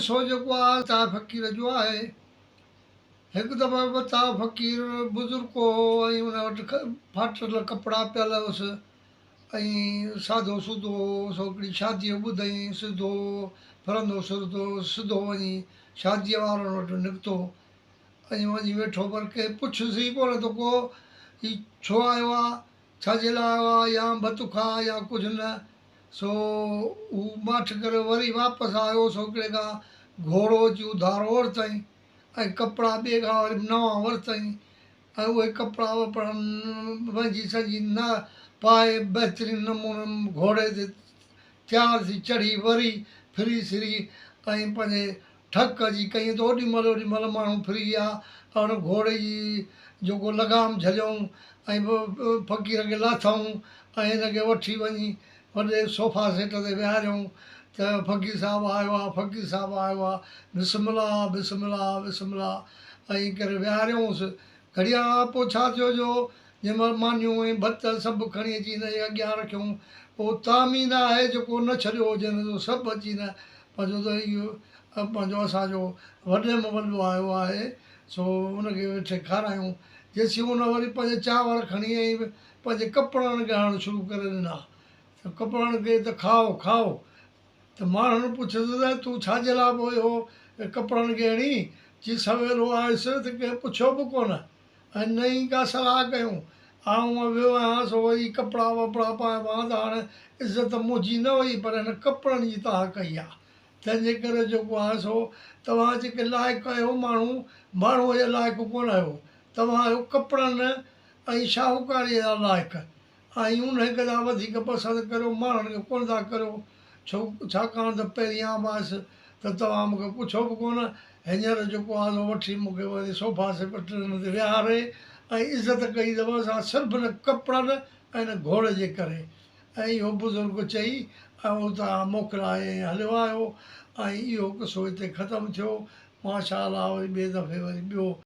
قصو جيڪو آهي عطا فقير جو آهي. هڪ دفعو عطا فقير بزرگ هو ۽ ان وٽ ڦاٽل ڪپڙا پيل هيس ۽ سادو سودو هو، سو هڪڙي شاديء ٻڌئين، سڌو ڦرندو سرندو سڌو وڃي شاديء وارن وٽ نڪتو ۽ وڃي ويٺو پر ڪنهن پڇيس ئي ڪونه ته ڪو هي ڇو آيو آ، ڇا جي لاء آيو آ يا ڀت کاء يا ڪجهه نه. سو هو ماٺ ڪري وري واپس آيو، سو هڪڙي کان گهوڙو اچي اڌارو ورتائين ۽ ڪپڙا ٻئي کان وري نوان ورتائين ۽ اهي ڪپڙا وپڙا وهنجي سهنجي نه پائي بهترين نموني گهوڙي تي تيار ٿي چڙهي وري ڦري سري ۽ پنهنجي ٺڪ جي ڪئين ته اوڏي مهل اوڏي مهل ماڻهو ڦري ويا ۽ ان گهوڙي جي جيڪو لغام جهليائون ۽ فقير کي لاٿائون ۽ هن کي وٺي وڃي وڏي صوفا سيٽ تي ويهاريائون ته فقير صاحب آيو آ فقير صاحب آيو آ بسم الله بسم الله بسم الله ائين ڪري ويهاريائونس. گهڙيء کان پوء ڇا ٿيو جو جنهن مهل مانيون ۽ ڀت سڀ کڻي اچي هن جي اڳيان رکيائون، اهو طعام ئي نه آهي جيڪو نه ڇڏيو هجي نه سو سڀ اچي نه پنهنجو ته اهو پنهنجو اسان جو وڏي ۾ وڏو آيو آهي سو ان کي ويٺي کارايون. جيسين ان وري پنهنجا چانور کڻي ۽ پنهنجي ڪپڙن کي هڻڻ شروع ڪري ڏنا ته ڪپڙن کي ته کائو کائو ته ماڻهن پڇيس ته تون ڇا جي لاء پيو اهو ڪپڙن کي هڻين؟ چي سويرو آيس ته ڪنهن پڇيو به ڪونه ۽ نه ئي ڪا صلاح ڪيائون. آئون ويو آهيان سو وري ڪپڙا وپڙا پائي وهان ته هاڻ عزت منهنجي نه وئي پر هن ڪپڙن جي توهان ڪئي آهي. تنهن جي ڪري جيڪو آهي سو توهان جيڪي لائق آهيو ماڻهو ماڻهوء جي لائق ڪونه آهيو. توهان آهيو ڪپڙن ۽ شاهوڪاريء جا لائق. ۽ انهيء کي ٿا وڌيڪ پسند ڪريو، ماڻهن کي ڪونه ٿا ڪريو، ڇو، ڇاڪاڻ ته پهرين آئون آيس ته توهان مون کي پڇيو به ڪونه، هينئر جيڪو آهي سو وٺي مون کي وري صوفا سيٽن تي ويهاري ۽ عزت ڪئي اٿو، سا صرف هن ڪپڙن ۽ هن گهوڙي جي ڪري. ۽ اهو بزرگ چئي ۽ اتان موڪلائي ۽ هليو آيو ۽ اهو قصو هتي ختم ٿيو. ماشاء الله وري ٻئي دفعي وري ٻيو.